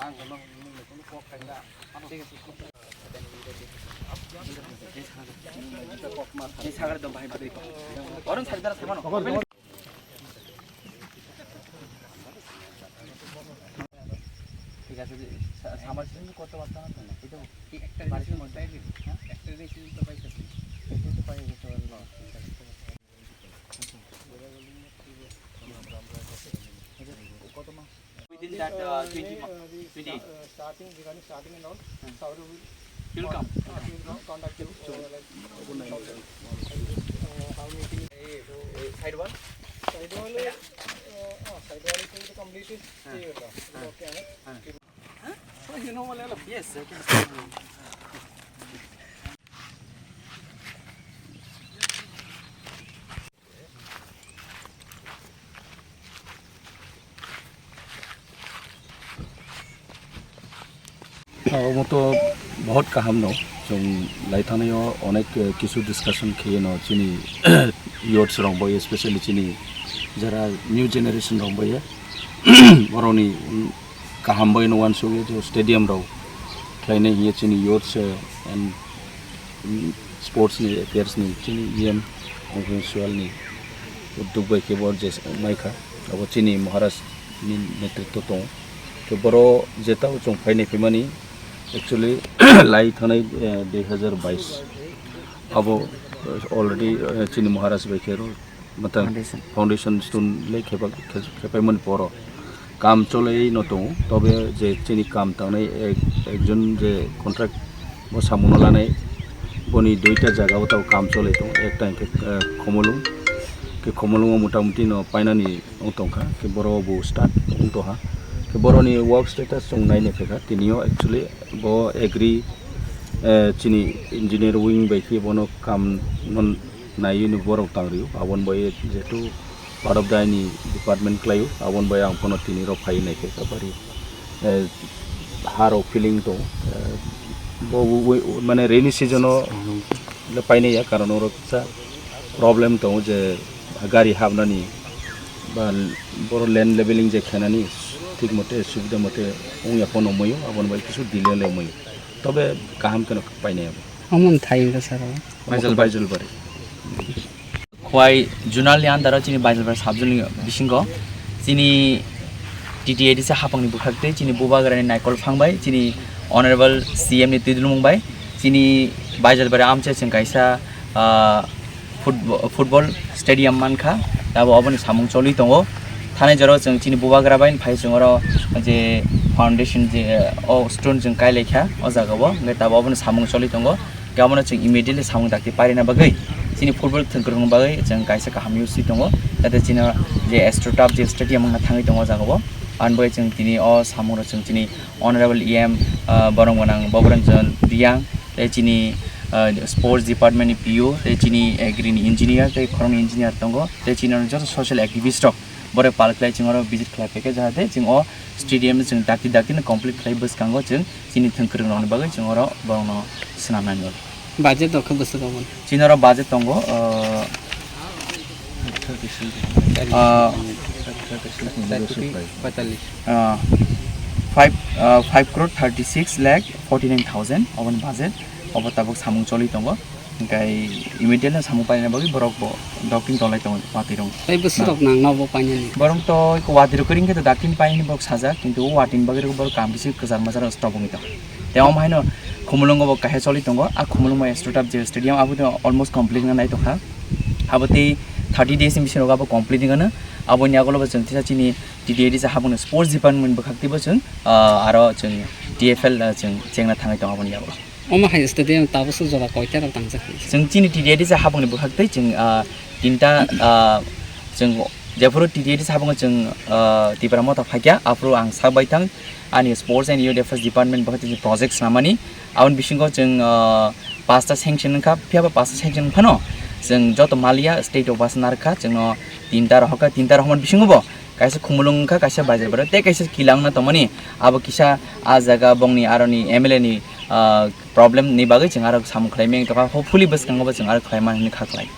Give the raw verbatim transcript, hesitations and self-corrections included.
ঠিক আছে, যে সা-, সামার সিজন করতে পারতাম না তো, এই তো কি একটা বাড়ির জিনিস মধ্যে পাইবে? হ্যাঁ? একটা জিনিস তো পাইছে। এটা তো পাই গেছে, অন্য। কত মাস? Within that, uh, twenty months. Twenty-eight. Starting, regarding starting and all, Saurabh will, will come. Con-, uh, he will con-, contact you, uh, like, uh, how many things. Side one? Side one, uh, uh, side one is completed. Okay, huh? Huh? You know, yes, I can. Omo to bahut kaham no, chwng lai thangnaio onek, eh, kisu discussion khaiye no chini youths rok bai, especially chini jara new generation rok bai, borokni, mm, kaham bai no uansukya je stadium rok khlainai hiye chini youths, eh, and sports ni affairs ni chini E M Ongkhongswal ni udduk bai khe bo je wngmai kha, abo chini Maharaj ni netritwo tongo. Khe boro je tao chwng phainai phaimani actually lai thanai, eh, dui hazar bais abo, eh, already, eh, chini Maharaj bai khe ro Mata Foundation. Foundation stone le khepa-, khe-, khepaimani poro kam cholai no tongo, tobe je chini kam tangnai ek-, ekjon je contract bo samuno lanai, boni duita jaga o tabo kam cholai tongo, ekta hwnkhe, eh, Khumulwng, khe Khumulwngo motamuti no painani wng tongkha, khe boro bo start wng tongkha, khe boroni work status chwng naina phaikha, tinio actually bo agri, eh, chini engineer wing bai khe bono kam non naiwi ni borok tang rio, aboni bai jehetu part of the aini department khlaio, aboni bai ang phano tini rok phaiwi naikhe kabari, eh, ha rok feeling tong, eh, bo, bo, bo, mane rainy season o le painai ya, karon oro kisa problem tongo je gari habnani ba boro land leveling je khenani thik mote subida mote wngya phano wngmaio, aboni bai kisu delay le wngmaio, tobe kaham kheno painai abo. Omo thai wngkha sir o. Baijalbari. Baijalbari. Khowai zonal ni under o chini Baijalbari sub zone ni bisingo chini T T A D C hapang ni bwkhak tei chini bubagra ni naikol phang bai chini honorable C M ni twi dulmung bai chini Baijalbari amchai chwng kaisa, ah, football, football stadium mankha, abo oboni samung choli tongo. Thanai jora chwng chini bubagra bai phai chwng oro je foundation je o stone chwng kai laikha o jaga o, hwnkhe tabuk oboni samung choli tongo. Hwnkhe abono chwng immediately samung dakti pairina bagwi chini football thwngkwrwng bagwi chwng kaisa kaham use tongo, jate chini je AstroTurf je stadium wngkha thangwi tongo o jaga o. Ani bagwi chwng tini o samung rok chwng chini Honorable E M, ah, borok gwnang Bobranjan Riyang, tei chini, ah, sports department ni P O, tei chini agri ni engineer, tei khoroknwi engineer tongo, tei chini joto social activist rok borok pal khlai chwng oro visit khlai phaikha, jahate chwng o stadium chwng dakti dakti no complete khlai bwskango chwng chini thwngkwrwng rokni bagwi chwng oro borokno swnamnani oro. Budget rok khe bwswk obo? Chini oro budget tongo, ah, ah, ah, five, ah, five crore thirty six lakh forty nine thousand oboni budget, obo tabuk samung choli tongo. Hingkai immediately samung paina bagwi borok bo docking tolai tongo watwi rok. Tei bwswk rok nang no bo painani? Borok to watwi rok kring khe to docking painani borok sajak, kintu o watwi ni bagwi borok kam bisi kwchar machar stop wngwi tongo. Tei omo haino Khumulwngo bo kaisa choli tongo, a Khumulwngo AstroTurf je stadium abo to almost complete wngna nai tongkha. Abo tei thirty days ni bisingo abo complete wngano. Aboni yagulo bo chwng tisa chini T T A D C hapungni sports department bwkhak twibo chwng, ah, aro chwng T F L, ah, chwng chengna thangwi tongo aboni yagulo. Omo hai stadium tabukso jora koita rok tangjak? Chwng chini T T A D C hapungni bwkhak tei chwng, ah, tinta, ah, chwng jephuru T T A D C hapungo chwng, ah, Tipra Motha phaikha, aphuru ang sak baithang ani sports and youth affairs department bwkhak tei chwng project swnamani. Aboni bisingo chwng, ah, pasta sanction wngkha, phiyaba pasta sanction wngphano chwng joto maliya state o bus narwkha, chwngno tinta rohorkha, tinta rohormani bisingo bo kaisa Khumulwng wngkha, kaisa Baijalbari tei kaisa Kila wngna tongmani. Abo kisa a jaga bongni aroni M L A ni, ah, problem ni bagwi chwng aro samung khlai meng tongkha, hopefully bwskango bo chwng aro khlai mani hwnwi kha khlai.